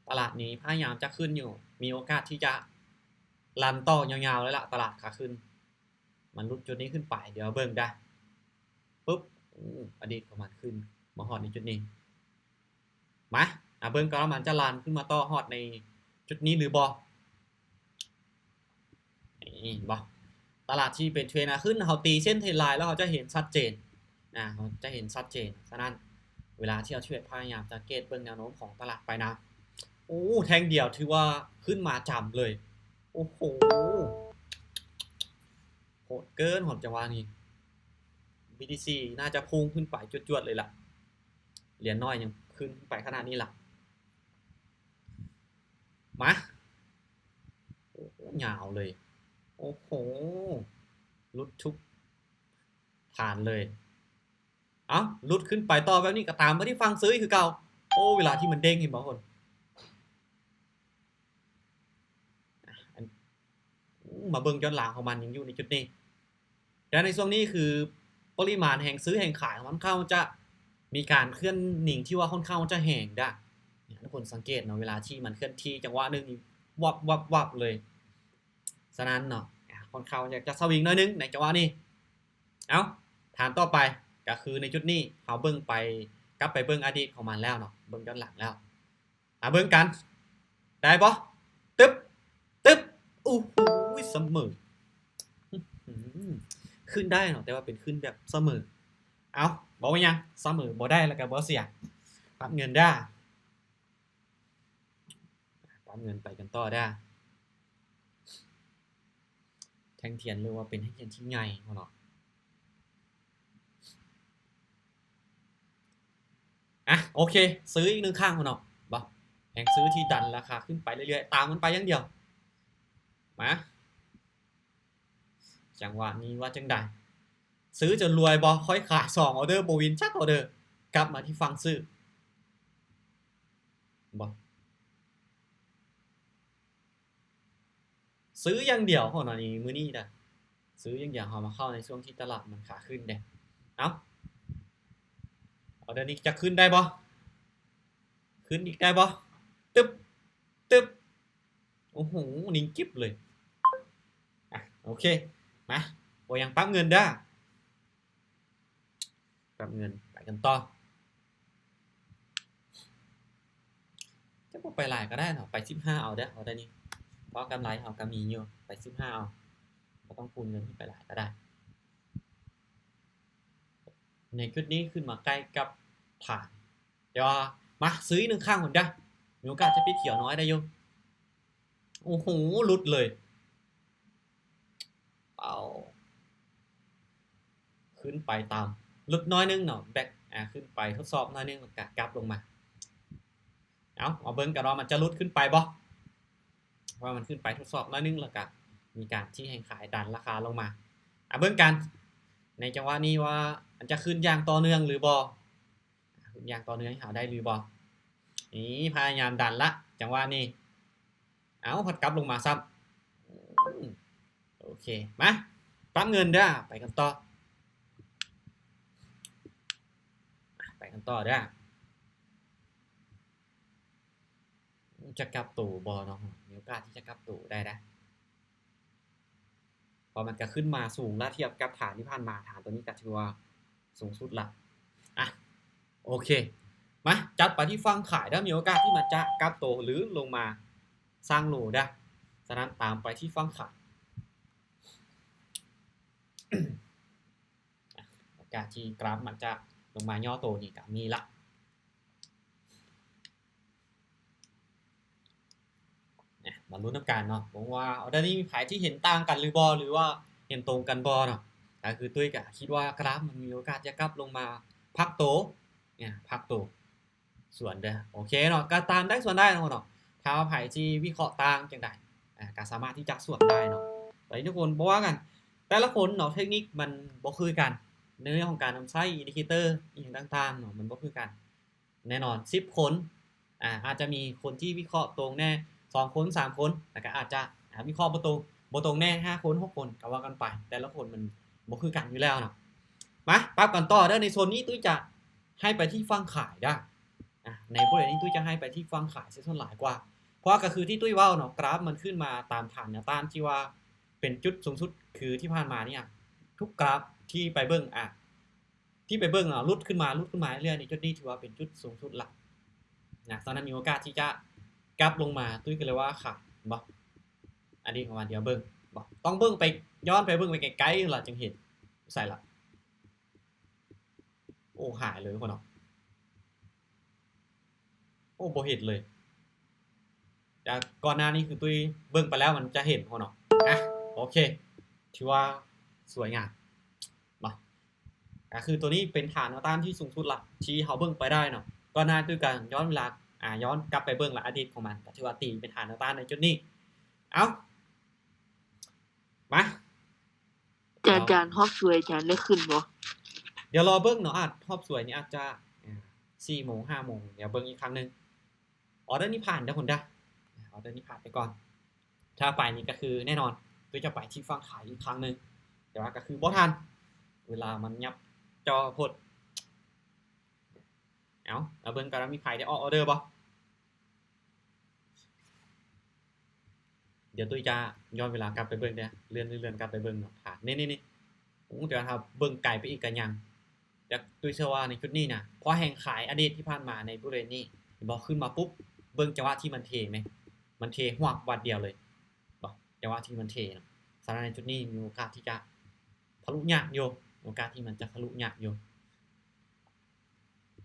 ຕະຫຼາດນີ້ພະຍາຍາມຈະຂຶ້ນຢູ່ ມີໂອກາດທີ່ຈະຣັນຕໍ່ຍາວໆເລີຍລະ ຕະຫຼາດຂາຂຶ້ນ. ມັນຫຼຸດຈຸດນີ້ຂຶ້ນໄປ ດຽວເບິ່ງເດີ້. ປຶບ ອາ ອາດີດຂອງມັນຂຶ້ນມາຮອດໃນຈຸດນີ້. ມາ ອາ ເບິ່ງກ່ອນວ່າມັນຈະຣັນຂຶ້ນມາຕໍ່ຮອດໃນຈຸດນີ້ຫຼືບໍ່. ນີ້ ເຫັນບໍ່? ຕະຫຼາດທີ່ເປັນເທຣນນະຂຶ້ນ ເຮົາຕີເສັ້ນເທຣນລາຍແລ້ວ ເຮົາຈະເຫັນຊັດເຈນນະ ເຮົາຈະເຫັນຊັດເຈນ. ສະນັ້ນ ເວລາທີ່ເຮົາເທຣດ ພະຍາຍາມສັງເກດເບິ່ງແນວໂນ້ມຂອງຕະຫຼາດໄປນຳ. ໂອ້ ແທ່ງດຽວຖືວ່າຂຶ້ນມາຈຳເລີຍ. ໂອ້ໂຫ ໂຫດເກີນ ຮອດຈັງຫວະນີ້ ບີທີຊີ ໜ້າຈະພຸ່ງຂຶ້ນໄປຈວດໆເລີຍລະ. ຫຼຽນນ້ອຍຍັງຂຶ້ນໄປຂະໜາດນີ້ລະ. ມາ ໂອ້ ຍາວເລີຍ. ໂອ້ໂຫ ຫຼຸດທຸກຖານເລີຍ. ເອົ້າ ຫຼຸດຂຶ້ນໄປຕໍ່ແບບນີ້ ກໍຕາມໄປທີ່ຝັ່ງຊື້ຄືເກົ່າ. ໂອ້ ເວລາທີ່ມັນເດ້ງ ເຫັນບໍ່ຄົນ? ມາເບິ່ງຍ້ອນຫຼັງຂອງມັນ ຍັງຢູ່ໃນຈຸດນີ້. ແຕ່ໃນຊ່ວງນີ້ຄືປະລິມານແຮງຊື້ແຮງຂາຍຂອງມັນຂ້ອນຂ້າງຈະມີການເຄື່ອນໜິງທີ່ວ່າຂ້ອນຂ້າງຈະແຮງເດີ້. ທຸກຄົນສັງເກດເນາະ ເວລາທີ່ມັນເຄື່ອນທີ່ຈັງຫວະໜຶ່ງນີ້ ວັບໆໆເລີຍ. ສະນັ້ນເນາະ ຂ້ອນຂ້າງຢາກຈະສະວິງໜ້ອຍໜຶ່ງໃນຈັງຫວະນີ້. ເອົ້າ ຖານຕໍ່ໄປກໍຄືໃນຈຸດນີ້ ເຮົາເບິ່ງໄປ ກັບໄປເບິ່ງອະດີດຂອງມັນແລ້ວເນາະ ເບິ່ງຍ້ອນຫຼັງແລ້ວ. ມາເບິ່ງກັນ ໄດ້ບໍ່? ຕຶບ ຕຶບ ໂອ້ໂຫ ສະເໝີ ອື ຂຶ້ນໄດ້ເນາະ ແຕ່ວ່າເປັນຂຶ້ນແບບສະເໝີ. ເອົ້າ ບໍ່ເປັນຫຍັງ ສະເໝີບໍ່ໄດ້ແລ້ວກໍບໍ່ເສຍ. ປັບເງິນເດີ້ ປັບເງິນໄປກັນຕໍ່ເດີ້. ແທ່ງທຽນເລີຍວ່າເປັນແທ່ງທຽນທີ່ໃຫຍ່ເນາະ. ອ່ະ ໂອເຄ ຊື້ອີກໜຶ່ງຄັ້ງເນາະ ບໍ່ ແຮງຊື້ທີ່ດັນລາຄາຂຶ້ນໄປເລື້ອຍໆ ຕາມມັນໄປຢ່າງດຽວ. ມາ ຈັງຫວະນີ້ວ່າຈັ່ງໃດ? ຊື້ຈົນລວຍບໍ່? ຂ້ອຍຂາຍສອງອໍເດີ ບໍ່ວິນຈັກອໍເດີ. ກັບມາທີ່ຝັ່ງຊື້ ບໍ່ ຊື້ຢ່າງດຽວເນາະ ນີ້ ມື້ນີ້ນະ ຊື້ຢ່າງດຽວ. ເຮົາມາເຂົ້າໃນຊ່ວງທີ່ຕະຫຼາດມັນຂາຂຶ້ນເດ້. ເອົ້າ ອໍເດີນີ້ຈະຂຶ້ນໄດ້ບໍ່? ຂຶ້ນອີກໄດ້ບໍ່? ຕຶບ ຕຶບ ໂອ້ໂຫ ນິ່ງກິບເລີຍ. ອ່ະ ໂອເຄ ມາ ບໍ່ຫຍັງ ປັບເງິນເດີ້. ປັບເງິນ ໄປກັນຕໍ່. ຈະບໍ່ໄປຫຼາຍກໍໄດ້ເນາະ ໄປສິບຫ້າເອົາເດີ້ ອໍເດີນີ້ ເພາະກຳໄລເຮົາກໍມີຢູ່ ໄປສິບຫ້າເອົາ ບໍ່ຕ້ອງຄູນເງິນຂຶ້ນໄປຫຼາຍກໍໄດ້. ໃນຈຸດນີ້ຂຶ້ນມາໃກ້ກັບຖານ ແຕ່ວ່າ ມາ ຊື້ອີກໜຶ່ງຄັ້ງພຸ້ນເດີ້ ມີໂອກາດຈະປິດຂຽວນ້ອຍໄດ້ຢູ່. ໂອ້ໂຫ ຫຼຸດເລີຍ ເອົາ ຂຶ້ນໄປຕາມ ຫຼຸດໜ້ອຍໜຶ່ງເນາະ ແບັກ ອາ ຂຶ້ນໄປທົດສອບໜ້ອຍໜຶ່ງ ແລ້ວກະກັບລົງມາ. ເອົາ ມາເບິ່ງກັນວ່າມັນຈະຫຼຸດຂຶ້ນໄປບໍ່ ວ່າມັນຂຶ້ນໄປທົດສອບໜ້ອຍໜຶ່ງ ແລ້ວກະມີການທີ່ແຮງຂາຍດັນລາຄາລົງມາ. ອາ ເບິ່ງກັນ ໃນຈັງຫວະນີ້ວ່າມັນຈະຂຶ້ນຢ່າງຕໍ່ເນື່ອງຫຼືບໍ່ ຂຶ້ນຢ່າງຕໍ່ເນື່ອງໃຫ້ເຮົາໄດ້ຫຼືບໍ່. ນີ້ ພະຍາຍາມດັນລະ ຈັງຫວະນີ້ ເອົາ ພັດກັບລົງມາຊ້ຳ. ອືມ ໂອເຄ ມາ ປັບເງິນເດີ້ ໄປກັນຕໍ່ ໄປກັນຕໍ່ເດີ້. ຈະກັບໂຕບໍ່ເນາະ ມີໂອກາດທີ່ຈະກັບໂຕໄດ້ນະ ເພາະມັນກະຂຶ້ນມາສູງລະ ທຽບກັບຖານທີ່ຜ່ານມາ ຖານໂຕນີ້ກະຖືວ່າສູງສຸດລະ. ອະ ໂອເຄ ມາ ຈັດໄປທີ່ຝັ່ງຂາຍເດີ້ ມີໂອກາດທີ່ມັນຈະກັບໂຕ ຫຼື ລົງມາສ້າງໂລເດີ້. ສະນັ້ນຕາມໄປທີ່ຝັ່ງຂາຍ ໂອກາດທີ່ກຣາຟມັນຈະລົງມາຫຍໍ້ໂຕນີ້ກະມີລະ. ມາລຸ້ນນຳກັນເນາະ ເບິ່ງວ່າອໍເດີນີ້ມີໃຜທີ່ເຫັນຕ່າງກັນຫຼືບໍ່ ຫຼືວ່າເຫັນຕົງກັນບໍ່ເນາະ. ກະຄືຕຸ້ຍກະຄິດວ່າກຣາຟມັນມີໂອກາດຈະກັບລົງມາພັກໂຕ ພັກໂຕ ສວນເດີ້. ໂອເຄເນາະ ກະຕາມໄດ້ສວນໄດ້ເນາະ. ຖ້າວ່າໃຜທີ່ວິເຄາະຕ່າງຈັ່ງໃດ ອາ ກະສາມາດທີ່ຈະສວນໄດ້ເນາະ. ແຕ່ທຸກຄົນບໍ່ວ່າກັນ ແຕ່ລະຄົນເນາະ ເທັກນິກມັນບໍ່ຄືກັນ ໃນເລື່ອງຂອງການນຳໃຊ້ອິນດິເຄເຕີອີ່ຫຍັງຕ່າງໆເນາະ ມັນບໍ່ຄືກັນ. ແນ່ນອນ ສິບຄົນ ອາ ອາດຈະມີຄົນທີ່ວິເຄາະຕົງແນ່ ສອງຄົນ ສາມຄົນ ແລ້ວກະອາດຈະ ອາ ວິເຄາະບໍ່ຕົງ ບໍ່ຕົງແນ່ ຫ້າຄົນ ຫົກຄົນ ກະວ່າກັນໄປ ແຕ່ລະຄົນມັນບໍ່ຄືກັນຢູ່ແລ້ວເນາະ. ມາ ປັບກັນຕໍ່ເດີ້ ໃນໂຊນນີ້ຕຸ້ຍຈະໃຫ້ໄປທີ່ຝັ່ງຂາຍເດີ້. ອາ ໃນບໍລິເວນນີ້ຕຸ້ຍຈະໃຫ້ໄປທີ່ຝັ່ງຂາຍເສຍສ່ວນຫຼາຍກວ່າ ເພາະວ່າກະຄືທີ່ຕຸ້ຍເວົ້າເນາະ ກຣາຟມັນຂຶ້ນມາຕາມຖານແນວຕ້ານທີ່ວ່າເປັນຈຸດສູງສຸດ ຄືທີ່ຜ່ານມານີ້ ອາ ທຸກກຣາຟທີ່ໄປເບິ່ງ ອາ ທີ່ໄປເບິ່ງເນາະ ຫຼຸດຂຶ້ນມາ ຫຼຸດຂຶ້ນມາເລື້ອຍໆ ໃນຈຸດນີ້ຖືວ່າເປັນຈຸດສູງສຸດລະນະ. ສະນັ້ນມີໂອກາດທີ່ຈະກັບລົງມາ ຕຸ້ຍກະເລີຍວ່າຂາຍ ເຫັນບໍ່ ອະດີດຂອງມັນ ດຽວເບິ່ງ ບໍ່ ຕ້ອງເບິ່ງໄປ ຍ້ອນໄປເບິ່ງໄປໄກໆລະຈຶ່ງເຫັນ. ໃສລະ ໂອ້ ຫາຍເລີຍພຸ້ນເນາະ. ໂອ້ ບໍ່ເຫັນເລີຍ ຈາກກ່ອນໜ້ານີ້ຄືຕຸ້ຍເບິ່ງໄປແລ້ວມັນຈະເຫັນພຸ້ນເນາະ. ອະ ໂອເຄ ຖືວ່າສວຍງາມເນາະ. ກະຄືໂຕນີ້ເປັນຖານແນວຕ້ານທີ່ສູງສຸດລະ ທີ່ເຮົາເບິ່ງໄປໄດ້ເນາະ. ກ່ອນໜ້າຕຸ້ຍກະຍ້ອນເວລາ ອາ ຍ້ອນກັບໄປເບິ່ງລະ ອະດີດຂອງມັນ ກະຖືວ່າຕີເປັນຖານແນວຕ້ານໃນຈຸດນີ້. ເອົ້າ ມາ ອາຈານຮອບສວຍ ອາຈານໄດ້ຂຶ້ນບໍ່? ດຽວລໍເບິ່ງເນາະ ອາດຮອບສວຍນີ້ອາດຈະ ອາ ສີ່ໂມງ ຫ້າໂມງ ດຽວເບິ່ງອີກຄັ້ງໜຶ່ງ. ອໍເດີນີ້ຜ່ານເດີ້ ຄົນດາ ອໍເດີນີ້ຜ່ານໄປກ່ອນ. ຖ້າໄປນີ້ກະຄືແນ່ນອນ ຄືຈະໄປທີ່ຝັ່ງຂາຍອີກຄັ້ງໜຶ່ງ ແຕ່ວ່າກະຄືບໍ່ທັນ ເວລາມັນຫຍັບຈໍ້ໂພດ. ເອົ້າ ມາເບິ່ງກັນວ່າມີໃຜໄດ້ອອກອໍເດີບໍ່? ດຽວຕຸ້ຍຈະຍ້ອນເວລາກັບໄປເບິ່ງເດີ້ ເລື່ອນ ເລື່ອນກັບໄປເບິ່ງເນາະ. ຖ້າ ນີ້ໆໆ ໂອ້ ແຕ່ວ່າຖ້າເບິ່ງໄກໄປອີກກະຍັງ ແຕ່ຕຸ້ຍເຊື່ອວ່າໃນຈຸດນີ້ນະ ເພາະແຮງຂາຍອະດີດທີ່ຜ່ານມາໃນບໍລິເວນນີ້ ເຫັນບໍ່ ຂຶ້ນມາປຸບ ເບິ່ງຈັງຫວະທີ່ມັນເທແມ ມັນເທຫວບວັບດຽວເລີຍ ເຫັນບໍ່ ຈັງຫວະທີ່ມັນເທນະ. ສະນັ້ນໃນຈຸດນີ້ມີໂອກາດທີ່ຈະທະລຸຍາກຢູ່ ໂອກາດທີ່ມັນຈະທະລຸຍາກຢູ່.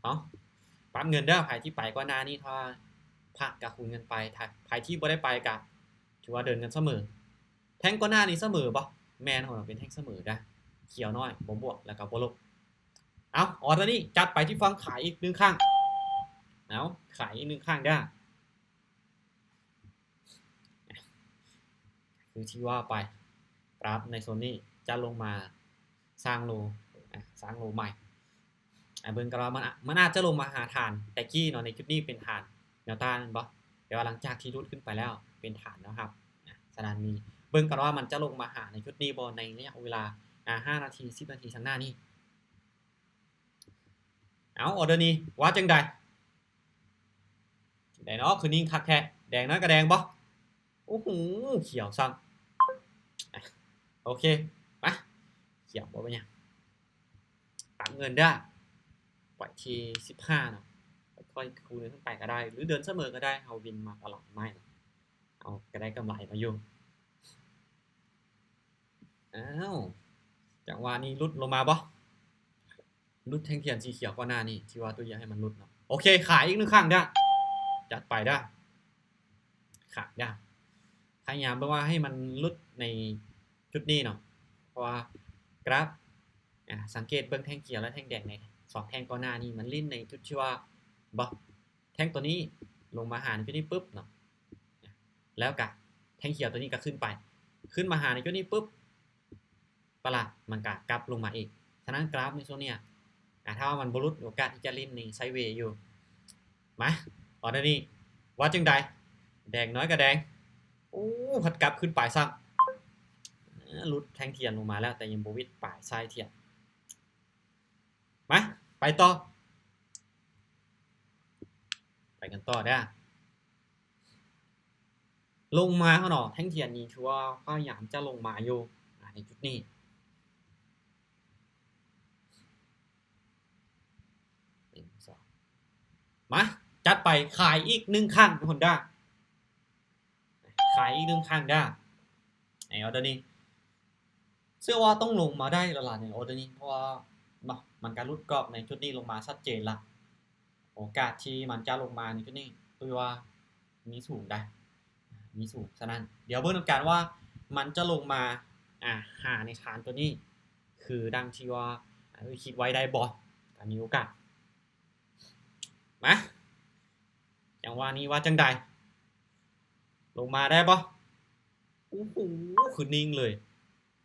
ເອົາ ປັບເງິນເດີ້ ໃຜທີ່ໄປກ່ອນໜ້ານີ້ ຖ້າວ່າພາດກະຄູນເງິນໄປ ຖ້າໃຜທີ່ບໍ່ໄດ້ໄປກະຖືວ່າເດີນກັນສະເໝີ. ແທ່ງກ່ອນໜ້ານີ້ສະເໝີບໍ່? ແມ່ນ ເຮົາເປັນແທ່ງສະເໝີເດີ້ ຂຽວໜ້ອຍ ບໍ່ບວກ ແລ້ວກະບໍ່ລົບ. ເອົາ ອໍເດີນີ້ຈັດໄປທີ່ຝັ່ງຂາຍອີກໜຶ່ງຄັ້ງ ເອົາ ຂາຍອີກໜຶ່ງຄັ້ງເດີ້. ຄືທີ່ວ່າໄປ ກຣາຟໃນໂຊນນີ້ຈະລົງມາສ້າງໂລ ອາ ສ້າງໂລໃໝ່. ອາ ເບິ່ງກັນວ່າມັນ ອາ ມັນອາດຈະລົງມາຫາຖານແຕ່ກີ້ເນາະ ໃນຈຸດນີ້ເປັນຖານແນວຕ້ານແມ່ນບໍ່? ແຕ່ວ່າຫຼັງຈາກທີ່ຫຼຸດຂຶ້ນໄປແລ້ວເປັນຖານແນວຮັບ. ອາ ສະນັ້ນນີ້ ເບິ່ງກັນວ່າມັນຈະລົງມາຫາໃນຈຸດນີ້ບໍ່ ໃນໄລຍະເວລາ ອາ ຫ້ານາທີ ສິບນາທີຂ້າງໜ້ານີ້. ເອົາ ອໍເດີນີ້ວ່າຈັ່ງໃດ? ຈັ່ງໃດເນາະ ຄືນິ່ງຄັກແທ້ ແດງນ້ອຍກະແດງບໍ່? ໂອ້ໂຫ ຂຽວຊ້ຳ. ອາ ໂອເຄ ມາ ຂຽວບໍ່ເປັນຫຍັງ ປັບເງິນເດີ້ ໄວ້ທີ່ສິບຫ້າເນາະ ຄ່ອຍຄູນຂຶ້ນໄປກະໄດ້ ຫຼືເດີນສະເໝີກະໄດ້ ເຮົາວິນມາຕະຫຼາດໃໝ່ ເຮົາກະໄດ້ກຳໄລມາຢູ່. ອ້າວ ຈັງຫວະນີ້ຫຼຸດລົງມາບໍ່? ຫຼຸດແທ່ງທຽນສີຂຽວກ່ອນໜ້ານີ້ ທີ່ວ່າຕຸ້ຍຢາກໃຫ້ມັນຫຼຸດເນາະ. ໂອເຄ ຂາຍອີກໜຶ່ງຄັ້ງເດີ້ ຈັດໄປເດີ້ ຂາຍເດີ້. ພະຍາຍາມເບິ່ງວ່າໃຫ້ມັນຫຼຸດໃນຈຸດນີ້ເນາະ ເພາະວ່າກຣາຟ ອາ ສັງເກດເບິ່ງແທ່ງຂຽວ ແລະ ແທ່ງແດງໃນສອງແທ່ງກ່ອນໜ້ານີ້ ມັນຫຼິ້ນໃນຈຸດທີ່ວ່າ ບໍ່ ແທ່ງຕົວນີ້ລົງມາຫາໃນຈຸດນີ້ປຶບເນາະ ແລ້ວກະແທ່ງຂຽວຕົວນີ້ກະຂຶ້ນໄປ ຂຶ້ນມາຫາໃນຈຸດນີ້ປຶບ ຕະຫຼາດມັນກະກັບລົງມາອີກ. ສະນັ້ນກຣາຟໃນຊ່ວງເນີ້ຍ ອາ ຖ້າວ່າມັນບໍ່ຫຼຸດ ມີໂອກາດທີ່ຈະຫຼິ້ນໃນໄຊເວຢູ່. ມາ ອໍເດີນີ້ ວ່າຈັ່ງໃດ? ແດງນ້ອຍກະແດງ ໂອ້ ພັດກັບຂຶ້ນໄປຊ້ຳ ເອີ ຫຼຸດແທ່ງທຽນລົງມາແລ້ວ ແຕ່ຍັງບໍ່ຫວິດປາຍສາຍທຽນ. ມາ ໄປຕໍ່ ໄປກັນຕໍ່ເດີ້. ລົງມາເນາະ ແທ່ງທຽນນີ້ຖືວ່າພະຍາຍາມຈະລົງມາຢູ່ ອາ ໃນຈຸດນີ້ ໜຶ່ງ ສອງ ມາ ຈັດໄປ ຂາຍອີກໜຶ່ງຄັ້ງ ຮອນດ້າ ຂາຍອີກໜຶ່ງຄັ້ງເດີ້ ໃນອໍເດີນີ້. ເຊື່ອວ່າຕ້ອງລົງມາໄດ້ແລ້ວລະໃນອໍເດີນີ້ ເພາະວ່າ ເນາະ ມັນກະຫຼຸດກອບໃນຈຸດນີ້ລົງມາຊັດເຈນລະ. ໂອກາດທີ່ມັນຈະລົງມາໃນຈຸດນີ້ ຕຸ້ຍວ່າມີສູງໄດ໋ ມີສູງ. ສະນັ້ນ ດຽວເບິ່ງນຳກັນວ່າມັນຈະລົງມາ ອາ ຫາໃນຖານຕົວນີ້ ຄືດັ່ງທີ່ວ່າ ເອີ ຄິດໄວ້ໄດ້ບໍ່? ກະມີໂອກາດ. ມາ ຈັງຫວະນີ້ວ່າຈັ່ງໃດ? ລົງມາໄດ້ບໍ່? ໂອ້ໂຫ ຄືນິ່ງເລີຍ.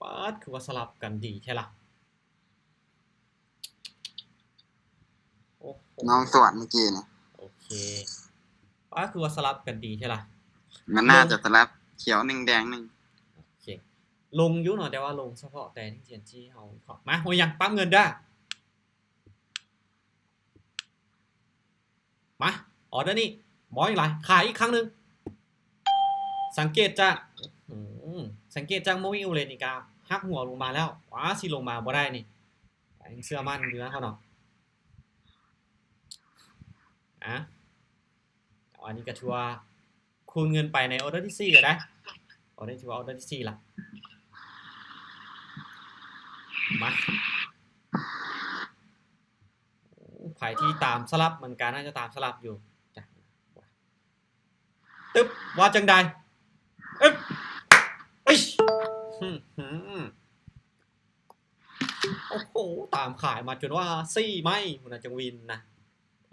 ປາດ ຄືວ່າສະຫຼັບກັນດີແທ້ລະ. ໂອ້ໂຫ ນ້ອງສວນເມື່ອກີ້ນີ້. ໂອເຄ ປາດ ຄືວ່າສະຫຼັບກັນດີແທ້ລະ. ມັນໜ້າຈະສະຫຼັບຂຽວໜຶ່ງແດງໜຶ່ງ. ໂອເຄ ລົງຢູ່ເນາະ ແຕ່ວ່າລົງສະເພາະແຕ່ທີ່ເຮົາວິເຄາະ. ມາ ບໍ່ຫຍັງ ປັບເງິນເດີ້. ມາ ອໍເດີນີ້ ບໍ່ຫຍັງຫຼາຍ ຂາຍອີກຄັ້ງໜຶ່ງ. ສັງເກດຈາກ ອືມ ສັງເກດຈາກໂມວິງເອເວເຣຈນີ້ກະຫັກຫົວລົງມາແລ້ວ. ວ້າ ຊິລົງມາບໍ່ໄດ້ນີ້ ຍັງເຊື່ອໝັ້ນຢູ່ນະເຮົາເນາະ. ອາ ອັນນີ້ກະຖືວ່າ ຄູນເງິນໄປໃນອໍເດີທີສີ່ກະໄດ້. ອໍເດີ ຖືວ່າອໍເດີທີສີ່ລະ. ມາ ໃຜທີ່ຕາມສະຫຼັບ ມັນກະໜ້າຈະຕາມສະຫຼັບຢູ່. ຕຶບ ວ່າຈັ່ງໃດ? ອຶບ ໂອ້ໂຫ ຕາມຂາຍມາຈົນວ່າສີ່ໄມ້ພຸ້ນນະ ຈັ່ງວິນນະ.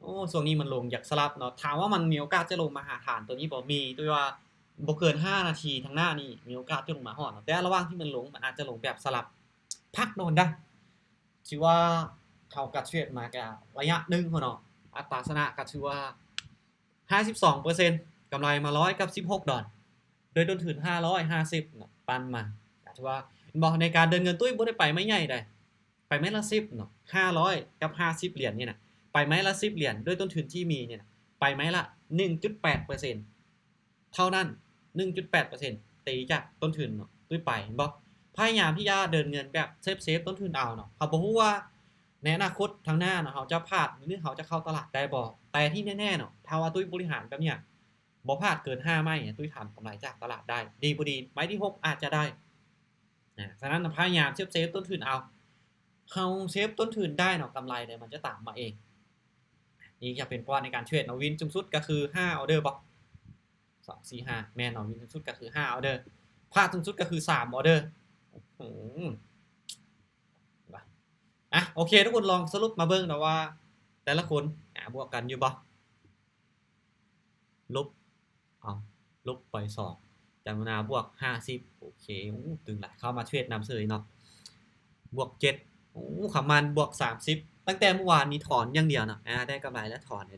ໂອ້ ຊ່ວງນີ້ມັນລົງຢາກສະຫຼັບເນາະ. ຖາມວ່າມັນມີໂອກາດຈະລົງມາຫາຖານຕົວນີ້ບໍ່? ມີ, ໂດຍວ່າບໍ່ເກີນຫ້ານາທີທາງໜ້ານີ້ມີໂອກາດຈະລົງມາຮອດເນາະ. ແຕ່ລະຫວ່າງທີ່ມັນລົງ ມັນອາດຈະລົງແບບສະຫຼັບພັກນອນໄດ້. ຖືວ່າເຮົາກະເທຣດມາກະໄລຍະໜຶ່ງພຸ້ນເນາະ. ອັດຕາຊະນະກະຖືວ່າຫ້າສິບສອງເປີເຊັນ ກຳໄລມາຮ້ອຍກັບສິບຫົກດອນ ໂດຍຕົ້ນທຶນຫ້າຮ້ອຍຫ້າສິບເນາະ ປັນມາ. ກະຖືວ່າ ເຫັນບໍ່ ໃນການເດີນເງິນຕຸ້ຍບໍ່ໄດ້ໄປໄມ້ໃຫຍ່ໃດ. ໄປໄມ້ລະສິບເນາະ ຫ້າຮ້ອຍກັບຫ້າສິບຫຼຽນນີ້ນະ ໄປໄມ້ລະສິບຫຼຽນ ດ້ວຍຕົ້ນທຶນທີ່ມີນີ້ນະ ໄປໄມ້ລະໜຶ່ງຈຸດແປດເປີເຊັນເທົ່ານັ້ນ. ໜຶ່ງຈຸດແປດເປີເຊັນ ຕີຈາກຕົ້ນທຶນເນາະ ຕຸ້ຍໄປ ເຫັນບໍ່? ພະຍາຍາມທີ່ຈະເດີນເງິນແບບເຊຟໆຕົ້ນທຶນເອົາເນາະ. ເຮົາບໍ່ຮູ້ວ່າໃນອະນາຄົດທາງໜ້າເນາະ ເຮົາຈະພາດ ຫຼື ເຮົາຈະເຂົ້າຕະຫຼາດໄດ້ບໍ່? ແຕ່ທີ່ແນ່ໆເນາະ ຖ້າວ່າຕຸ້ຍບໍລິຫານແບບເນີ້ຍ ບໍ່ພາດເກີນຫ້າໄມ້ ຕຸ້ຍທຳກຳໄລຈາກຕະຫຼາດໄດ້. ດີບໍ່ດີ ໄມ້ທີຫົກອາດຈະໄດ້. ອາ ສະນັ້ນພະຍາຍາມເຊຟໆຕົ້ນທຶນເອົາ. ເຮົາເຊຟຕົ້ນທຶນໄດ້ເນາະ ກຳໄລເດມັນຈະຕາມມາເອງ. ນີ້ຈະເປັນປະຫວັດໃນການເທຣດເນາະ. ວິນສູງສຸດກະຄືຫ້າອໍເດີບໍ່? ສອງ ສີ່ ຫ້າ ແມ່ນເນາະ. ວິນສູງສຸດກະຄືຫ້າອໍເດີ ພາດສູງສຸດກະຄືສາມອໍເດີ. ອືມ ອ່ະ ໂອເຄ ທຸກຄົນລອງສະຫຼຸບມາເບິ່ງເນາະວ່າແຕ່ລະຄົນ ອາ ບວກກັນຢູ່ບໍ່? ລົບ ເອົາ ລົບໄປສອງ ຈຳນວນບວກຫ້າສິບ. ໂອເຄ ໂອ້ ຕຶງຫຼາຍ ເຂົ້າມາເທຣດນຳເສີຍເນາະ. ບວກເຈັດ ໂອ້ ຄຳມັນບວກສາມສິບ. ຕັ້ງແຕ່ມື້ວານນີ້ຖອນຢ່າງດຽວເນາະ. ອາ ໄດ້ກຳໄລແລ້ວ ຖອນເດີ.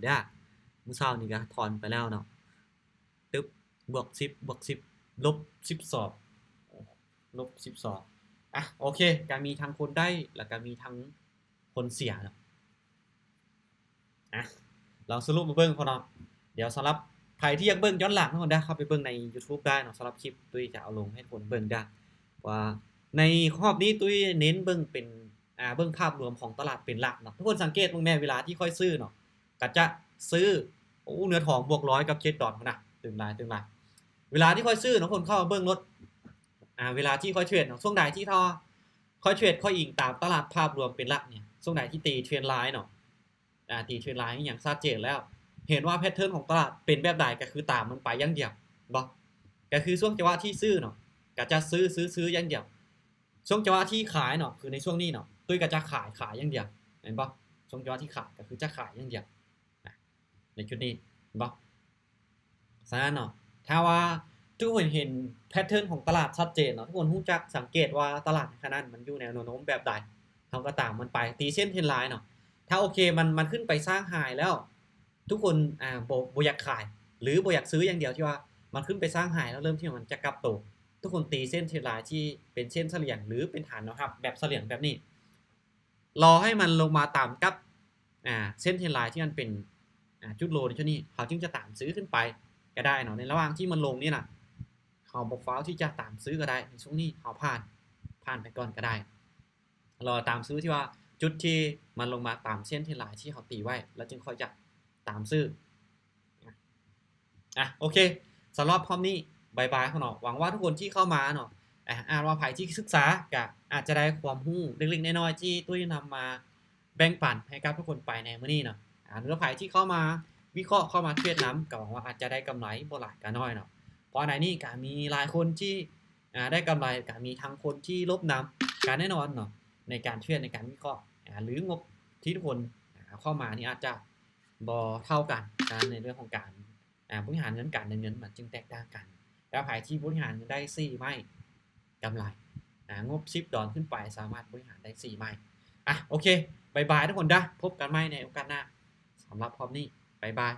ມື້ເຊົ້ານີ້ກະຖອນໄປແລ້ວເນາະ. ຕຶບ ບວກສິບ ບວກສິບ ລົບສິບສອງ ລົບສິບສອງ. ອາ ໂອເຄ ກະມີທັງຄົນໄດ້ ແລ້ວກະມີທັງຄົນເສຍເນາະ. ອາ ລອງສະຫຼຸບມາເບິ່ງພໍເນາະ. ດຽວສຳລັບໃຜທີ່ຢາກເບິ່ງຍ້ອນຫຼັງເນາະ ເຂົ້າໄປເບິ່ງໃນຢູທູບໄດ້ເນາະ. ສຳລັບຄລິບຕຸ້ຍຈະເອົາລົງໃຫ້ທຸກຄົນເບິ່ງໄດ້ວ່າ ໃນຮອບນີ້ຕຸ້ຍເນັ້ນເບິ່ງເປັນ ອາ ເບິ່ງພາບລວມຂອງຕະຫຼາດເປັນຫຼັກເນາະ. ທຸກຄົນສັງເກດເບິ່ງແດ່ ເວລາທີ່ຂ້ອຍຊື້ເນາະ ກະຈະຊື້ ໂອ້ ເນື້ອທອງບວກຮ້ອຍກັບເຈັດດອນພຸ້ນນະ. ຕຶງຫຼາຍ ຕຶງຫຼາຍ. ເວລາທີ່ຂ້ອຍຊື້ເນາະ ຄົນເຂົ້າມາເບິ່ງໂລດ. ອາ ເວລາທີ່ຂ້ອຍເທຣດເນາະ ຊ່ວງໃດທີ່ຖ້າຂ້ອຍເທຣດ ຂ້ອຍອີງຕາມຕະຫຼາດພາບລວມເປັນຫຼັກນີ້ ຊ່ວງໃດທີ່ຕີເທຣນລາຍເນາະ ອາ ຕີເທຣນລາຍອີ່ຫຍັງຊັດເຈນແລ້ວ ເຫັນວ່າແພັດເທີນຂອງຕະຫຼາດເປັນແບບໃດ ກໍຄືຕາມມັນໄປຢ່າງດຽວ ເຫັນບໍ່? ກໍຄືຊ່ວງຈັງຫວະທີ່ຊື້ເນາະ ກໍຈະຊື້ ຊື້ ຊື້ຢ່າງດຽວ. ຊ່ວງຈັງຫວະທີ່ຂາຍເນາະ ຄືໃນຊ່ວງນີ້ເນາະ ຕຸ້ຍກໍຈະຂາຍ ຂາຍຢ່າງດຽວ ເຫັນບໍ່? ຊ່ວງຈັງຫວະທີ່ຂາຍ ກໍຄືຈະຂາຍຢ່າງດຽວນະ ໃນຈຸດນີ້ ເຫັນບໍ່? ສະນັ້ນເນາະ ຖ້າວ່າທຸກຄົນເຫັນແພັດເທີນຂອງຕະຫຼາດຊັດເຈນເນາະ ທຸກຄົນຮູ້ຈັກສັງເກດວ່າຕະຫຼາດໃນຂະນະນັ້ນມັນຢູ່ແນວໂນ້ມແບບໃດ ເຮົາກໍຕາມມັນໄປ ຕີເສັ້ນເທຣນລາຍເນາະ. ຖ້າໂອເຄ ມັນ ມັນຂຶ້ນໄປສ້າງໄຮແລ້ວ ທຸກຄົນ ອາ ບໍ່ ບໍ່ຢາກຂາຍ ຫຼື ບໍ່ຢາກຊື້ຢ່າງດຽວ ທີ່ວ່າມັນຂຶ້ນໄປສ້າງໄຮແລ້ວ ເລີ່ມທີ່ມັນຈະກັບໂຕ ທຸກຄົນຕີເສັ້ນເທຣນລາຍທີ່ເປັນເສັ້ນສະຫຼຽງ ຫຼື ເປັນຖານແນວຮັບແບບສະຫຼຽງແບບນີ້ ລໍໃຫ້ມັນລົງມາຕາມກັບ ອາ ເສັ້ນເທຣນລາຍທີ່ມັນເປັນ ອາ ຈຸດໂລໃນຈຸດນີ້ ເຮົາຈຶ່ງຈະຕາມຊື້ຂຶ້ນໄປກໍໄດ້ເນາະ. ໃນລະຫວ່າງທີ່ມັນລົງນີ້ນະ ເຮົາບໍ່ຟ້າວທີ່ຈະຕາມຊື້ກໍໄດ້ ໃນຊ່ວງນີ້ເຮົາຜ່ານ ຜ່ານໄປກ່ອນກໍໄດ້ ລໍຕາມຊື້ທີ່ວ່າຈຸດທີ່ມັນລົງມາຕາມເສັ້ນເທຣນລາຍທີ່ເຮົາຕີໄວ້ ແລ້ວຈຶ່ງຄ່ອຍຈະຕາມຊື້. ອ່ະ ໂອເຄ ສຳລັບຮອບນີ້ ບາຍບາຍເນາະ. ຫວັງວ່າທຸກຄົນທີ່ເຂົ້າມາເນາະ ອາ ອາດວ່າໃຜທີ່ສຶກສາ ກະອາດຈະໄດ້ຄວາມຮູ້ເລັກໆນ້ອຍໆ ທີ່ຕຸ້ຍນຳມາແບ່ງປັນໃຫ້ກັບທຸກຄົນໄປໃນມື້ນີ້ເນາະ. ອາ ຫຼືວ່າໃຜທີ່ເຂົ້າມາວິເຄາະ ເຂົ້າມາເທຣດນຳ ກະຫວັງວ່າອາດຈະໄດ້ກຳໄລບໍ່ຫຼາຍກະໜ້ອຍເນາະ. ເພາະໃນນີ້ກະມີຫຼາຍຄົນທີ່ ອາ ໄດ້ກຳໄລ ກະມີທັງຄົນທີ່ລົບນຳ ກະແນ່ນອນເນາະ ໃນການເທຣດ ໃນການວິເຄາະ ອາ ຫຼື ງົບທີ່ທຸກຄົນ ອາ ເຂົ້າມານີ້ອາດຈະບໍ່ເທົ່າກັນ. ສະນັ້ນໃນເລື່ອງຂອງການ ອາ ບໍລິຫານເງິນ ການເດີນເງິນມັນຈຶ່ງແຕກຕ່າງກັນ. ແຕ່ໃຜທີ່ບໍລິຫານເງິນໄດ້ສີ່ໄມ້ ກຳໄລ ອາ ງົບສິບດອນຂຶ້ນໄປ ສາມາດບໍລິຫານໄດ້ສີ່ໄມ້. ອາ ໂອເຄ ບາຍບາຍທຸກຄົນເດີ ພົບກັນໃໝ່ໃນໂອກາດໜ້າ. ສຳລັບຮອບນີ້ ບາຍບາຍ.